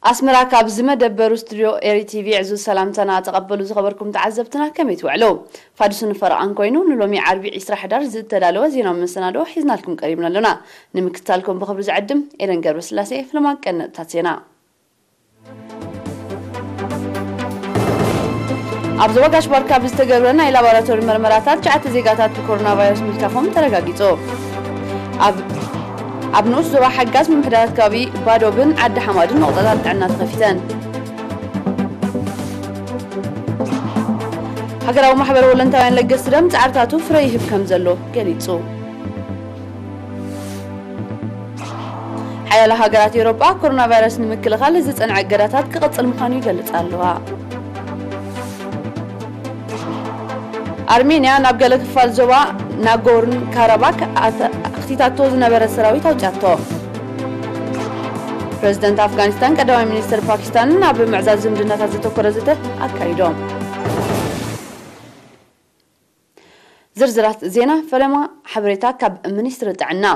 ኣስመራ፣ ካብ ዝመደበሩ ስቱድዮ ኤሪ ቲቪ ዕዙዝ ሰላምታና ተቐበሉ ዝኸበርኩም ተዓዘብትና፣ ከመይ ትውዕሉ? ፋዱስን ፈረቓን ኮይኑ ንሎሚ ዓርቢ ዕስራ ሕዳር ዝተዳለወ ዜናዊ መሰናዶ ሒዝናልኩም ቀሪብና ኣሎና። ንምክትታልኩም ብኽብሪ ዝዕድም ኤደን ገብረስላሴ። ፍልማን ቀንጥታት ዜና። ኣብ ዞባ ጋሽ ባርካ ብዝተገብረ ናይ ላቦራቶሪ መርመራታት ትሽዓተ ዜጋታት ብኮሮና ቫይረስ ምልካፎም ተረጋጊጹ። ኣብ ኣብ ንኡስ ዞባ ሓጋዝ ምምሕዳራት ከባቢ ባዶብን ዓዲ ሓማድን ነቑጣታት ጥዕና ተኸፊተን። ሃገራዊ ማሕበር ወለንታውያን ለገስቲ ደም ጻዕርታቱ ፍረ ይህብ ከም ዘሎ ገሊጹ። ሓያሎ ሃገራት ኤውሮጳ ኮሮና ቫይረስ ንምክልኻል ዝጸንዐ እገዳታት ክቕጽል ምዃኑ ይገልጻ ኣለዋ። ኣርሜንያ ናብ ገለ ክፋል ዞባ ናጎርን ካራባክ ኣተ-፣ ኣኽቲታቶ ዝነበረ ሰራዊት ኣውጽኣቶ። ፕረዚደንት ኣፍጋኒስታን ቀዳማይ ሚኒስትር ፓኪስታንን ኣብ ምዕዛዝ ዝምድናታት ዘተኮረ ዘተ ኣካይዶም። ዝርዝራት ዜና ፈለማ ሓበሬታ ካብ ሚኒስትሪ ጥዕና።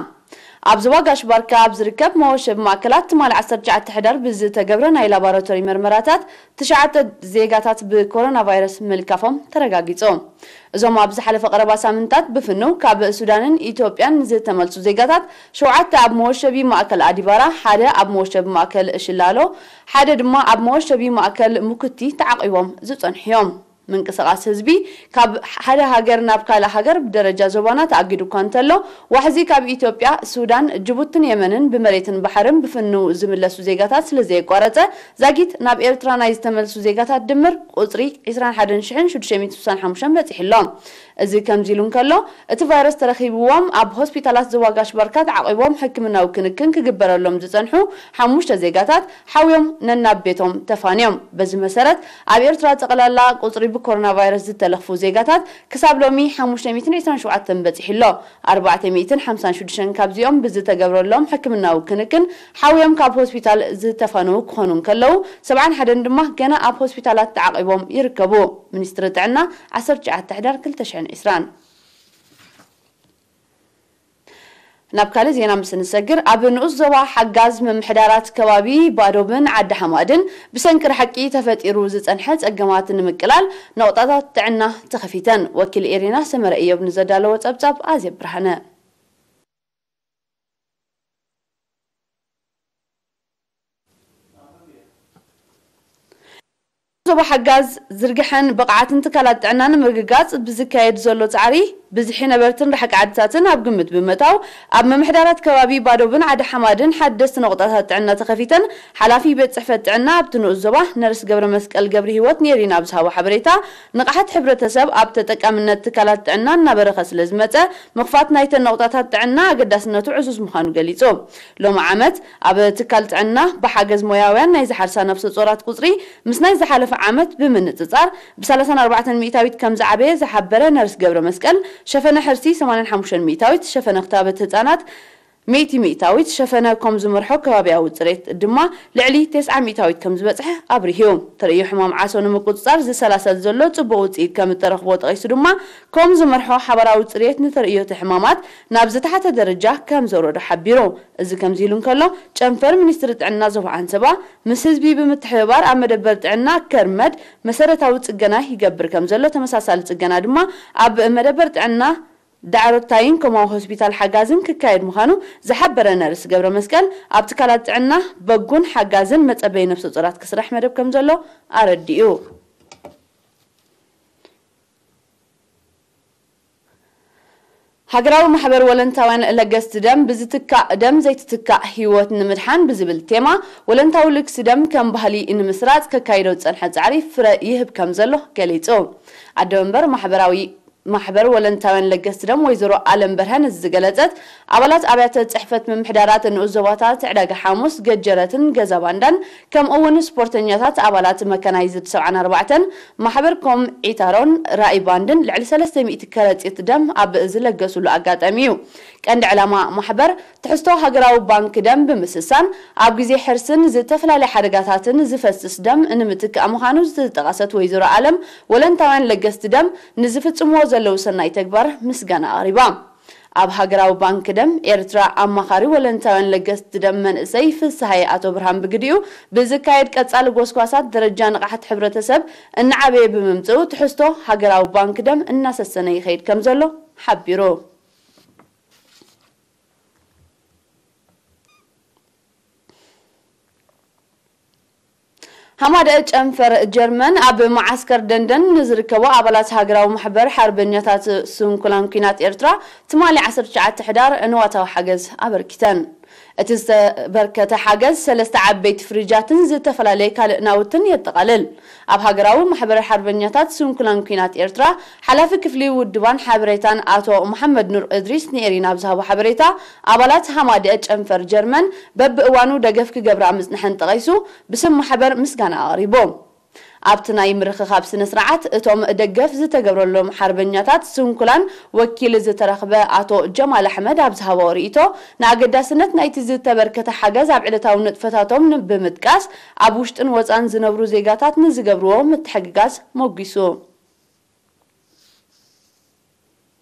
ኣብ ዞባ ጋሽ ባርካ ኣብ ዝርከብ መወሸቢ ማእከላት ትማሊ ዓሰርተ ትሽዓተ ሕዳር ብዝተገብረ ናይ ላቦራቶሪ መርመራታት ትሽዓተ ዜጋታት ብኮሮና ቫይረስ ምልካፎም ተረጋጊጹ። እዞም ኣብ ዝሓለፈ ቀረባ ሳምንታት ብፍንው ካብ ሱዳንን ኢትዮጵያን ዝተመልሱ ዜጋታት፣ ሸውዓተ ኣብ መወሸቢ ማእከል ኣዲባራ፣ ሓደ ኣብ መወሸቢ ማእከል ሽላሎ፣ ሓደ ድማ ኣብ መወሸቢ ማእከል ሙኩቲ ተዓቒቦም ዝጸንሑ እዮም። ምንቅስቓስ ህዝቢ ካብ ሓደ ሃገር ናብ ካልእ ሃገር ብደረጃ ዞባና ተኣጊዱ እኳ እንተሎ፣ ዋሕዚ ካብ ኢትዮጵያ፣ ሱዳን፣ ጅቡትን የመንን ብመሬትን ባሕርን ብፍንው ዝምለሱ ዜጋታት ስለ ዘየቋረጸ፣ ዛጊት ናብ ኤርትራ ናይ ዝተመልሱ ዜጋታት ድምር ቁጽሪ ዕስራን ሓደን ሽሕን ሽዱሽተ ሚእትን ስሳን ሓሙሽተን በጺሑ ኣሎ። እዚ ከምዚ ኢሉ እንከሎ፣ እቲ ቫይረስ ተረኺብዎም ኣብ ሆስፒታላት ዞባ ጋሽ ባርካ ተዓቒቦም ሕክምናዊ ክንክን ክግበረሎም ዝጸንሑ ሓሙሽተ ዜጋታት ሓውዮም ነናብ ቤቶም ተፋንዮም። በዚ መሰረት፣ ኣብ ኤርትራ ጠቕላላ ቁጽሪ ብኮሮና ቫይረስ ዝተለኽፉ ዜጋታት ክሳብ ሎሚ ሓሙሽተ ሚእትን ዕስራን ሸውዓተን በጺሑ ኣሎ። ኣርባዕተ ሚእትን ሓምሳን ሽዱሽተን ካብዚኦም ብዝተገብረሎም ሕክምናዊ ክንክን ሓውዮም ካብ ሆስፒታል ዝተፋነዉ ክኾኑ እንከለዉ፣ ሰብዓን ሓደን ድማ ገና ኣብ ሆስፒታላት ተዓቒቦም ይርከቡ። ሚኒስትሪ ጥዕና፣ ዓሰርተ ትሽዓተ ሕዳር ክልተ ሽሕን ዕስራን። ናብ ካልእ ዜና ምስ እንሰግር፣ ኣብ ንኡስ ዞባ ሓጋዝ ምምሕዳራት ከባቢ ባዶብን ዓዲ ሓማድን ብሰንኪ ርሕቂ ተፈጢሩ ዝጸንሐ ጸገማት ንምቅላል ነቑጣታት ጥዕና ተኸፊተን። ወኪል ኤሪና ሰመረ እዮብ ንዘዳለዎ ጸብጻብ ኣዜብ ብርሃነ። ዞባ ሓጋዝ ዝርግሐን ብቕዓትን ትካላት ጥዕና ንምርግጋጽ ብዝካየድ ዘሎ ጻዕሪ፣ ብዝሒ ነበርትን ርሕቂ ዓድታትን ኣብ ግምት ብምእታው፣ ኣብ ምምሕዳራት ከባቢ ባዶብን ዓዲ ሓማድን ሓደስቲ ነቑጣታት ጥዕና ተኸፊተን። ሓላፊ ቤት ጽሕፈት ጥዕና ኣብቲ ንኡስ ዞባ ነርስ ገብረ መስቀል ገብረ ህይወት ኔሪና ኣብ ዝሃቦ ሓበሬታ፣ ንቕሓት ሕብረተሰብ ኣብ ተጠቃምነት ትካላት ጥዕና እናበረኸ ስለ ዝመጸ፣ ምኽፋት ናይተን ነቑጣታት ጥዕና ኣገዳስነቱ ዕዙዝ ምዃኑ ገሊጹ። ሎሚ ዓመት ኣብ ትካል ጥዕና ብሓገዝ ሞያውያን ናይ ዝሓርሳ ነፍሰ ጾራት ቁጽሪ ምስ ናይ ዝሓለፈ ዓመት ብምንጽጻር ብሰላሳን ኣርባዕተን ሚእታዊት ከም ዝዓበየ ዝሓበረ ነርስ ገብረ መስቀል፣ ሸፈነ ሕርሲ ሰማንያን ሓሙሽተን ሚእታዊት፣ ሸፈነ ክታበት ህጻናት ሚእቲ ሚእታዊት፣ ሸፈነ ኮም ዝመርሖ ከባቢያዊ ጽሬት ድማ ልዕሊ ተስዓ ሚእታዊት ከም ዝበጽሐ ኣብሪሁ። ተርእዮ ሕማም ዓሶ ንምቁጽጻር ዝሰላሰል ዘሎ ጽቡቕ ውጽኢት ከም እተረኽቦ ጠቒሱ ድማ፣ ኮም ዝመርሖ ሓባራዊ ጽሬት ንተርእዮተ ሕማማት ናብ ዝተሓተ ደረጃ ከም ዘውረዶ ሓቢሩ። እዚ ከምዚ ኢሉ እንከሎ፣ ጨንፈር ሚኒስትሪ ጥዕና ዞባ ዓንሰባ ምስ ህዝቢ ብምትሕብባር ኣብ መደበር ጥዕና ከርመድ መሰረታዊ ጽገና ይገብር ከም ዘሎ፣ ተመሳሳሊ ጽገና ድማ ኣብ መደበር ጥዕና ዳዕሮታይን ኮማዊ ሆስፒታል ሓጋዝን ክካየድ ምዃኑ ዝሓበረ ነርስ ገብረ መስቀል፣ ኣብ ትካላት ጥዕና በጉን ሓጋዝን መጸበይ ነፍሰ ጾራት ክስራሕ መደብ ከም ዘሎ ኣረዲኡ። ሃገራዊ ማሕበር ወለንታውያን ለገስቲ ደም፣ ብዝትካእ ደም ዘይትትካእ ህይወት ንምድሓን ብዝብል ቴማ፣ ወለንታዊ ልግሲ ደም ከም ባህሊ ንምስራጽ ከካይዶ ዝጸንሐ ጻዕሪ ፍረ ይህብ ከም ዘሎ ገሊጹ። ኣደ መንበር ማሕበራዊ ማሕበር ወለንታውያን ለገስቲ ደም ወይዘሮ ኣለም በርሀ ነዚ ዝገለጸት፣ ኣባላት ኣብያተ ጽሕፈት ምምሕዳራት ንኡስ ዞባታት ዕዳጋ ሓሙስ፣ ገጀረትን ገዛ ባንዳን፣ ከምኡ እውን ስፖርተኛታት ኣባላት መካናይዝድ ሰብዓን ኣርባዕተን፣ ማሕበር ኮም ዒታሮን ራኢ ባንድን ልዕሊ ሰለስተ ሚእቲ ከረጺት ደም ኣብ ዝለገሱሉ ኣጋጣሚ እዩ። ቀንዲ ዕላማ ማሕበር ትሕዝቶ ሃገራዊ ባንክ ደም ብምስሳን፣ ኣብ ግዜ ሕርስን ዝተፈላለየ ሓደጋታትን ዝፈስስ ደም ንምትካእ ምዃኑ ዝጠቐሰት ወይዘሮ ኣለም፣ ወለንታውያን ለገስቲ ደም ንዝፍጽምዎ ዘለዉ ሰናይ ተግባር ምስጋና ኣቕሪባ። ኣብ ሃገራዊ ባንክ ደም ኤርትራ ኣማኻሪ ወለንታውያን ለገስቲ ደም መንእሰይ ፍስሃየ ኣቶ ብርሃን ብግዲኡ፣ ብዝካየድ ቀጻሊ ጎስጓሳት ደረጃ ንቕሓት ሕብረተሰብ እናዓበየ ብምምጽኡ፣ ትሕዝቶ ሃገራዊ ባንክ ደም እናሰሰነ ይኸይድ ከም ዘሎ ሓቢሩ። ሃማደአ ጨንፈር ጀርመን ኣብ መዓስከር ደንደን ንዝርከቡ ኣባላት ሃገራዊ ማሕበር ሓርበኛታት ስንኩላን ኲናት ኤርትራ ትማሊ ዓሰርተ ትሽዓተ ሕዳር ንዋታዊ ሓገዝ ኣበርኪተን። እቲ ዝተበርከተ ሓገዝ ሰለስተ ዓበይቲ ፍሪጃትን ዝተፈላለየ ካልእ ናውትን የጠቓልል። ኣብ ሃገራዊ ማሕበር ሓርበኛታት ስንኩላን ኲናት ኤርትራ ሓላፊ ክፍሊ ውድባን ሓበሬታን ኣቶ መሓመድ ኑር እድሪስ ንኤሪና ኣብ ዝሃቦ ሓበሬታ፣ ኣባላት ሃማደአ ጨንፈር ጀርመን በብእዋኑ ደገፍ ክገብራ ምጽንሐን ጠቒሱ፣ ብስም ማሕበር ምስጋና ኣቕሪቡ። ኣብቲ ናይ ምርኽኻብ ስነ ስርዓት፣ እቶም ደገፍ ዝተገብረሎም ሓርበኛታት ስንኩላን ወኪል ዝተረኽበ ኣቶ ጀማል ኣሕመድ ኣብ ዝሃቦ ርእይቶ፣ ንኣገዳስነት ናይቲ ዝተበርከተ ሓገዝ ኣብ ዕለታዊ ንጥፈታቶም ን-፣ ብምጥቃስ፣ ኣብ ውሽጥን ወጻን ዝነብሩ ዜጋታት ንዝገብርዎ ምትሕግጋዝ ሞጒሱ።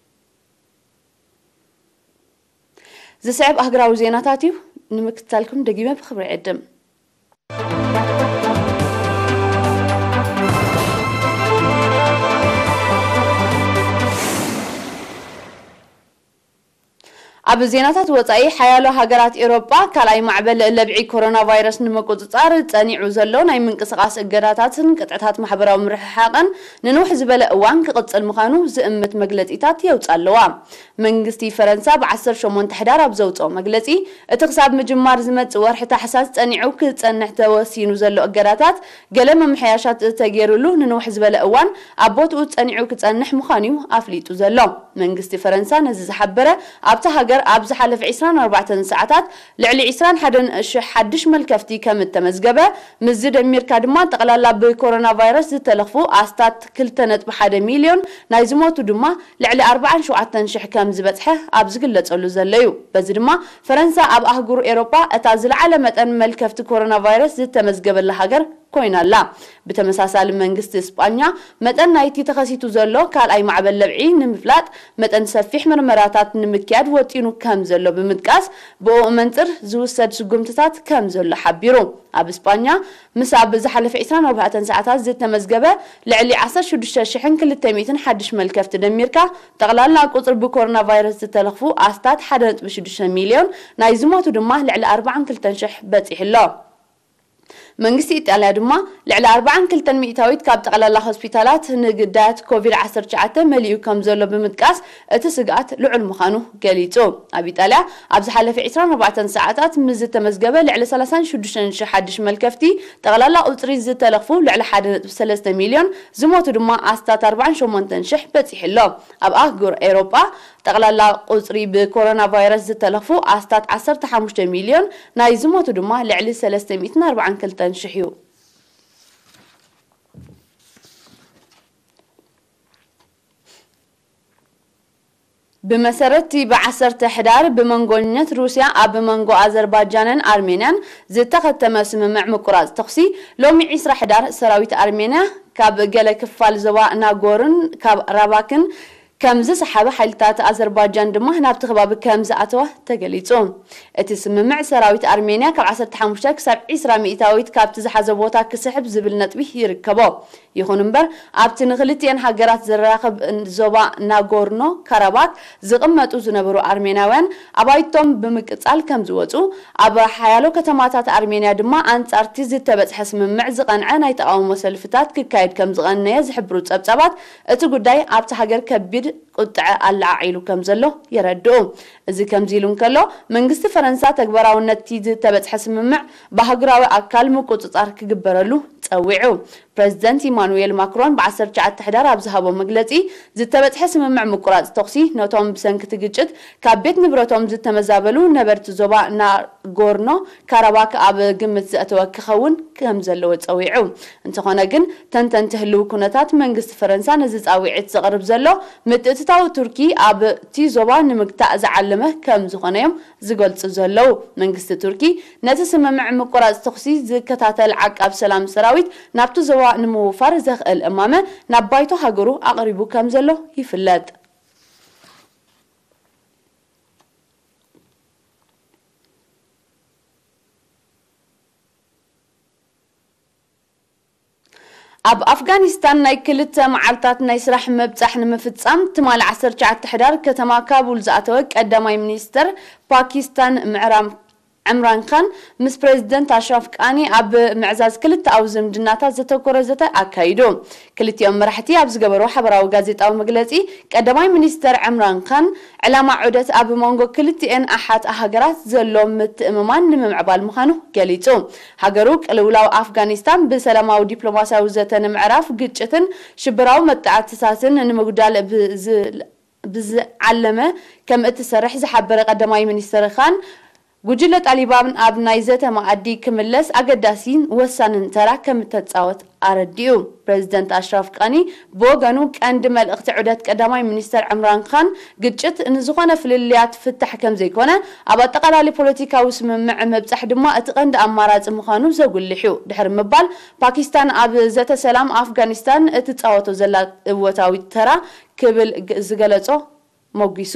ዝስዕብ ኣህጉራዊ ዜናታት እዩ። ንምክትታልኩም ደጊመ ብኽብሪ ዕድም። ኣብ ዜናታት ወጻኢ፣ ሓያሎ ሃገራት ኤውሮጳ ካልኣይ ማዕበል ለብዒ ኮሮና ቫይረስ ንምቁጽጻር ጸኒዑ ዘሎ ናይ ምንቅስቓስ እገዳታትን ቅጥዕታት ማሕበራዊ ምርሕሓቕን ንንውሕ ዝበለ እዋን ክቕጽል ምዃኑ ዝእምት መግለጺታት የውጽኣ ኣለዋ። መንግስቲ ፈረንሳ ብ ዓሰርተ ሸሞንተ ሕዳር ኣብ ዘውጽኦ መግለጺ፣ እቲ ክሳብ ምጅማር ዝመጽእ ወርሒ ታሕሳስ ጸኒዑ ክጸንሕ ተወሲኑ ዘሎ እገዳታት፣ ገለ ምምሕያሻት ተገይሩሉ ንንውሕ ዝበለ እዋን ኣብ ቦትኡ ጸኒዑ ክጸንሕ ምዃኑ'ዩ ኣፍሊጡ ዘሎ። መንግስቲ ፈረንሳ ነዚ ዝሓበረ፣ ኣብታ ሃገር ኣብ ዝሓለፈ ዕስራን ኣርባዕተን ሰዓታት ልዕሊ ዕስራን ሓደን ሽሕ ሓድሽ መልከፍቲ ከም እተመዝገበ፣ ምስዚ ደሚርካ ድማ ጠቕላላ ብኮሮና ቫይረስ ዝተለኽፉ ኣስታት ክልተ ነጥቢ ሓደ ሚልዮን፣ ናይ ዝሞቱ ድማ ልዕሊ ኣርባዓን ሸውዓተን ሽሕ ከም ዝበጽሐ ኣብ ዝግለጸሉ ዘሎ እዩ። በዚ ድማ ፈረንሳ ኣብ ኣህጉር ኤውሮጳ እታ ዝለዓለ መጠን መልከፍቲ ኮሮና ቫይረስ ዝተመዝገበላ ሃገር ኮይና ኣላ። ብተመሳሳሊ መንግስቲ እስጳኛ መጠን ናይቲ ተኸሲቱ ዘሎ ካልኣይ ማዕበል ለብዒ ንምፍላጥ መጠን ሰፊሕ ምርመራታት ንምክያድ ወጢኑ ከም ዘሎ ብምጥቃስ ብኡ መንጽር ዝውሰድ ስጉምትታት ከም ዘሎ ሓቢሩ። ኣብ እስጳኛ ምስ ኣብ ዝሓለፈ ዕስራን ኣርባዕተን ሰዓታት ዝተመዝገበ ልዕሊ ዓሰርተ ሽዱሽተ ሽሕን ክልተ ሚእትን ሓድሽ መልከፍቲ ደሚርካ ጠቕላላ ቁጽሪ ብኮሮና ቫይረስ ዝተለኽፉ ኣስታት ሓደ ነጥቢ ሽዱሽተ ሚልዮን ናይ ዝሞቱ ድማ ልዕሊ ኣርባዓን ክልተን ሽሕ በጺሑ ኣሎ። መንግስቲ ኢጣልያ ድማ ልዕሊ ኣርባዓን ክልተን ሚእታዊት ካብ ጠቕላላ ሆስፒታላት ንግዳያት ኮቪድ ዓሰርተ ትሽዓተ መሊኡ ከም ዘሎ ብምጥቃስ እቲ ስግኣት ልዑል ምዃኑ ገሊጹ። ኣብ ኢጣልያ ኣብ ዝሓለፈ ዕስራን ኣርባዕተን ሰዓታት ምስ ዝተመዝገበ ልዕሊ ሰላሳን ሽዱሽተን ሽሕ ሓድሽ መልከፍቲ ጠቕላላ ቁጽሪ ዝተለኽፉ ልዕሊ ሓደ ነጥቢ ሰለስተ ሚልዮን ዝሞቱ ድማ ኣስታት ኣርባዓን ሸሞንተን ሽሕ በጺሑ ኣሎ። ኣብ ኣህጉር ኤውሮጳ ጠቕላላ ቁጽሪ ብኮሮና ቫይረስ ዝተለኽፉ ኣስታት ዓሰርተ ሓሙሽተ ሚልዮን ናይ ዝሞቱ ድማ ልዕሊ ሰለስተ ሚእትን ኣርባዓን ክልተን ሽሕ እዩ። ብመሰረት'ቲ ብዓሰርተ ሕዳር ብመንጎኛት ሩስያ ኣብ መንጎ ኣዘርባጃንን ኣርሜንያን ዝተኸተመ ስምምዕ ምቁራጽ ተኹሲ፣ ሎሚ ዕስራ ሕዳር ሰራዊት ኣርሜንያ ካብ ገለ ክፋል ዞባ ናጎርን ካብ ራባክን ከም ዝሰሓበ፣ ሓይልታት ኣዘርባጃን ድማ ናብቲ ከባቢ ከም ዝኣተወ ተገሊጹ። እቲ ስምምዕ ሰራዊት ኣርሜንያ ካብ ዓሰርተ ሓሙሽተ ክሳብ ዕስራ ሚእታዊት ካብቲ ዝሓዘ ቦታ ክስሕብ ዝብል ነጥቢ ይርከቦ። ይኹን እምበር፣ ኣብቲ ንክልቲኤን ሃገራት ዘራኽብ ዞባ ናጎርኖ ካራባክ ዝቕመጡ ዝነበሩ ኣርሜናውያን ኣባይቶም ብምቅጻል ከም ዝወጹ፣ ኣብ ሓያሎ ከተማታት ኣርሜንያ ድማ ኣንጻርቲ ዝተበጽሐ ስምምዕ ዝቐንዐ ናይ ተቓውሞ ሰልፍታት ክካየድ ከም ዝቐነየ ዝሕብሩ ጸብጻባት፣ እቲ ጉዳይ ኣብቲ ሃገር ከቢድ ቁጥዐ ኣለዓዒሉ ከም ዘሎ የረድኡ። እዚ ከምዚ ኢሉ እንከሎ፣ መንግስቲ ፈረንሳ ተግባራውነት እቲ ዝተበጽሐ ስምምዕ ብኣህጉራዊ ኣካል ምቁጽጻር ክግበረሉ ጸዊዑ። ፕረዚደንት ኢማኑኤል ማክሮን ብ ዓሰርተ ትሽዓተ ሕዳር ኣብ ዝሃቦ መግለጺ፣ ዝተበጽሐ ስምምዕ ምቁራጽ ተኹሲ ነቶም ብሰንኪ እቲ ግጭት ካብ ቤት ንብረቶም ዝተመዛበሉ ነበርቲ ዞባ ናጎርኖ ካራባክ ኣብ ግምት ዘእተወ ክኸውን ከም ዘለዎ ጸዊዑ። እንተኾነ ግን፣ ተንተንቲ ህልው ኩነታት መንግስቲ ፈረንሳ ነዚ ጻውዒት ዘቕርብ ዘሎ ምትእትታው ቱርኪ ኣብቲ ዞባ ንምግታእ ዝዓለመ ከም ዝኾነ እዮም ዝገልጹ ዘለዉ። መንግስቲ ቱርኪ ነቲ ስምምዕ ምቁራጽ ተኹሲ ዝከታተል ዓቃብ ሰላም ሰራዊት ናብቲ ዞባ ንምውፋር ዘኽእል እማመ ናብ ባይቶ ሃገሩ ኣቕሪቡ ከም ዘሎ ይፍለጥ። ኣብ ኣፍጋኒስታን ናይ ክልተ መዓልታት ናይ ስራሕ ምብጻሕ ንምፍጻም ትማሊ ዓሰርተ ትሽዓተ ሕዳር ከተማ ካቡል ዝኣተወ ቀዳማይ ሚኒስተር ፓኪስታን ምዕራም ዕምራን ካን ምስ ፕሬዝደንት ኣሽራፍ ቃኒ ኣብ ምዕዛዝ ክልተኣዊ ዝምድናታት ዘተኮረ ዘተ ኣካይዱ። ክልቲኦም መራሕቲ ኣብ ዝገበርዎ ሓበራዊ ጋዜጣዊ መግለጺ፣ ቀዳማይ ሚኒስተር ዕምራን ካን ዕላማ ዑደት ኣብ መንጎ ክልቲኤን ኣሓት ሃገራት ዘሎ ምትእምማን ንምምዕባል ምዃኑ ገሊጹ። ሃገሩ ቅልውላው ኣፍጋኒስታን ብሰላማዊ ዲፕሎማሲያዊ ዘተ ንምዕራፍ፣ ግጭትን ሽበራዊ መጥቃዕትታትን ንምጉዳል ብዝ-፣ ብዝዓለመ ከም እትሰርሕ ዝሓበረ ቀዳማይ ሚኒስተር ካን፣ ጉጅለ ጣሊባን ኣብ ናይ ዘተ መኣዲ ክምለስ ኣገዳሲን ወሳንን ተራ ከም እተጻወት ኣረዲኡ። ፕሬዝደንት ኣሽራፍ ቃኒ ብወገኑ፣ ቀንዲ መልእኽቲ ዑደት ቀዳማይ ሚኒስተር ዕምራን ካን ግጭት ንዝኾነ ፍልልያት ፍታሕ ከም ዘይኮነ፣ ኣብ ኣጠቓላሊ ፖለቲካዊ ስምምዕ ምብጻሕ ድማ እቲ ቀንዲ ኣማራጺ ምዃኑ ዘጉልሕ እዩ ድሕሪ ምባል፣ ፓኪስታን ኣብ ዘተ ሰላም ኣፍጋኒስታን እትጻወቶ ዘላ እወታዊ ተራ ክብል ግ-፣ ዝገለጾ ሞጊሱ።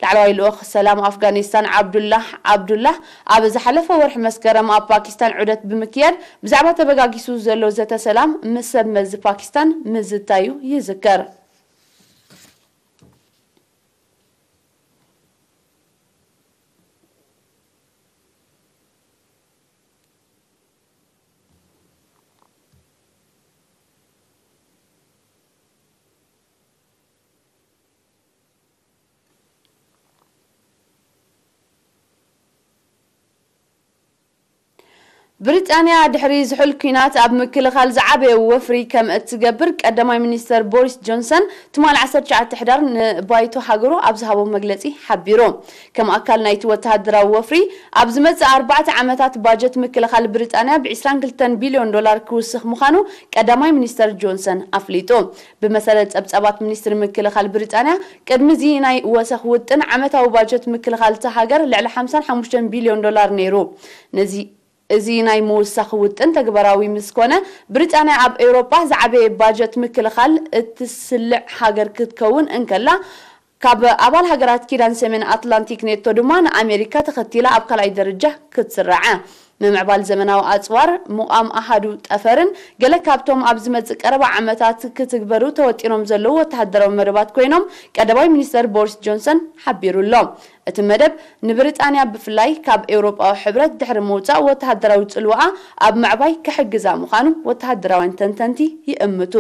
ላዕለዋይ ልኡኽ ሰላም ኣፍጋኒስታን ዓብዱላህ ዓብዱላህ ኣብ ዝሓለፈ ወርሒ መስከረም ኣብ ፓኪስታን ዑደት ብምክያድ፣ ብዛዕባ ተበጋጊሱ ዘሎ ዘተ ሰላም ምስ ሰብ መዚ ፓኪስታን ምዝታዩ ይዝከር። ብሪጣንያ ድሕሪ ዝሑል ኲናት ኣብ ምክልኻል ዝዓበየ ወፍሪ ከም እትገብር ቀዳማይ ሚኒስተር ቦሪስ ጆንሰን ትማሊ ዓሰርተ ትሽዓተ ሕዳር ንባይቶ ሃገሩ ኣብ ዝሃቦ መግለጺ ሓቢሩ። ከም ኣካል ናይቲ ወተሃደራዊ ወፍሪ፣ ኣብ ዝመጽእ ኣርባዕተ ዓመታት ባጀት ምክልኻል ብሪጣንያ ብ ዕስራን ክልተን ቢልዮን ዶላር ክውስኽ ምዃኑ ቀዳማይ ሚኒስተር ጆንሰን ኣፍሊጡ። ብመሰረት ጸብጻባት ሚኒስትሪ ምክልኻል ብሪጣንያ፣ ቅድሚ እዚ ናይ ወሰኽ ውጥን፣ ዓመታዊ ባጀት ምክልኻል እታ ሃገር ልዕሊ ሓምሳን ሓሙሽተን ቢልዮን ዶላር ነይሩ። ነዚ፣ እዚ ናይ ምውሳኽ ውጥን ተግባራዊ ምስ ኮነ፣ ብሪጣንያ ኣብ ኤውሮጳ ዝዓበየ ባጀት ምክልኻል እትስልዕ ሃገር ክትከውን እንከላ፣ ካብ ኣባል ሃገራት ኪዳን ሰሜን ኣትላንቲክ ኔቶ ድማ ንኣሜሪካ ተኸቲላ ኣብ ካልኣይ ደረጃ ክትስራዕ። ምምዕባል ዘመናዊ ኣጽዋር፣ ምቋም ኣሃዱ ጠፈርን ገለ ካብቶም ኣብ ዝመጽእ ቀረባ ዓመታት ክትግበሩ ተወጢኖም ዘለዉ ወተሃደራዊ መደባት ኮይኖም ቀዳማይ ሚኒስተር ቦሪስ ጆንሰን ሓቢሩ ኣሎ። እቲ መደብ ንብሪጣንያ ብፍላይ ካብ ኤውሮጳዊ ሕብረት ድሕሪ ምውጻእ ወተሃደራዊ ጽልዋኣ ኣብ ምዕባይ ክሕግዛ ምዃኑ ወተሃደራውያን ተንተንቲ ይእምቱ።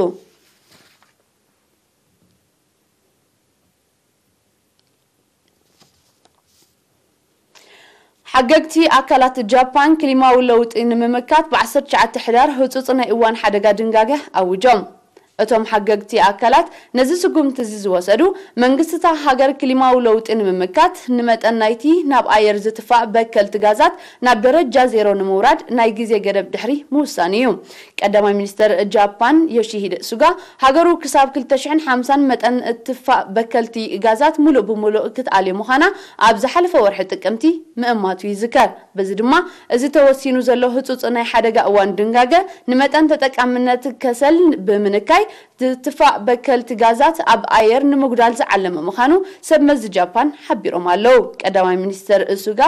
ሓገግቲ ኣካላት ጃፓን ክሊማዊ ለውጢ ንምምካት ብ ዓሰርተ ትሽዓተ ሕዳር ህጹጽ ናይ እዋን ሓደጋ ድንጋገ ኣውጆም። እቶም ሓገግቲ ኣካላት ነዚ ስጉምቲ እዚ ዝወሰዱ፣ መንግስቲ እታ ሃገር ክሊማዊ ለውጢ ንምምካት ንመጠን ናይቲ ናብ ኣየር ዝትፋእ በከልቲ ጋዛት ናብ ደረጃ ዜሮ ንምውራድ ናይ ግዜ ገደብ ድሕሪ ምውሳኑ እዩ። ቀዳማይ ሚኒስተር ጃፓን ዮሺሂደ ሱጋ፣ ሃገሩ ክሳብ ክልተ ሽሕን ሓምሳን መጠን እትፋእ በከልቲ ጋዛት ሙሉእ ብሙሉእ ክትኣልዮ ምዃና ኣብ ዝሓለፈ ወርሒ ጥቅምቲ ምእማቱ ይዝከር። በዚ ድማ፣ እዚ ተወሲኑ ዘሎ ህጹጽ ናይ ሓደጋ እዋን ድንጋገ፣ ንመጠን ተጠቃምነት ከሰል ብምንካይ፣ ዝትፋእ በከልቲ ጋዛት ኣብ ኣየር ንምጉዳል ዝዓለመ ምዃኑ ሰብ መዚ ጃፓን ሓቢሮም ኣለዉ። ቀዳማይ ሚኒስተር ሱጋ፣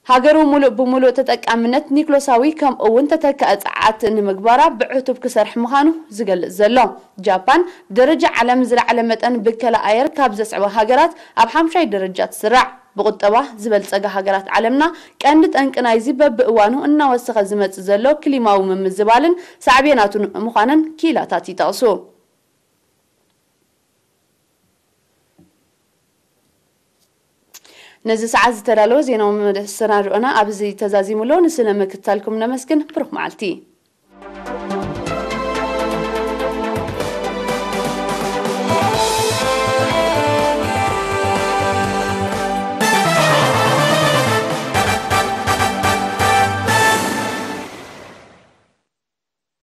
ሃገሩ ሙሉእ ብሙሉእ ተጠቃምነት ኒክሎሳዊ ከምኡ እውን ተተካኢ ጸዓት ንምግባራ ብዕቱብ ክሰርሕ ምዃኑ ዝገልጽ ዘሎ። ጃፓን፣ ብደረጃ ዓለም ዝለዓለ መጠን ብከላ ኣየር ካብ ዘስዕባ ሃገራት ኣብ ሓምሻይ ደረጃ ትስራዕ። ብቁጠባ ዝበልጸጋ ሃገራት ዓለምና፣ ቀንዲ ጠንቂ ናይዚ በብእዋኑ እናወሰኸ ዝመጽእ ዘሎ ክሊማዊ ምምዝባልን ሳዕቤናቱን ምዃነን ክኢላታት ይጠቕሱ። ነዚ ሰዓት ዝተዳለወ ዜናዊ መሰናድኦና ኣብዚ ተዛዚሙ ኣሎ። ንስለ ምክትታልኩም ነመስግን። ብሩኽ መዓልቲ።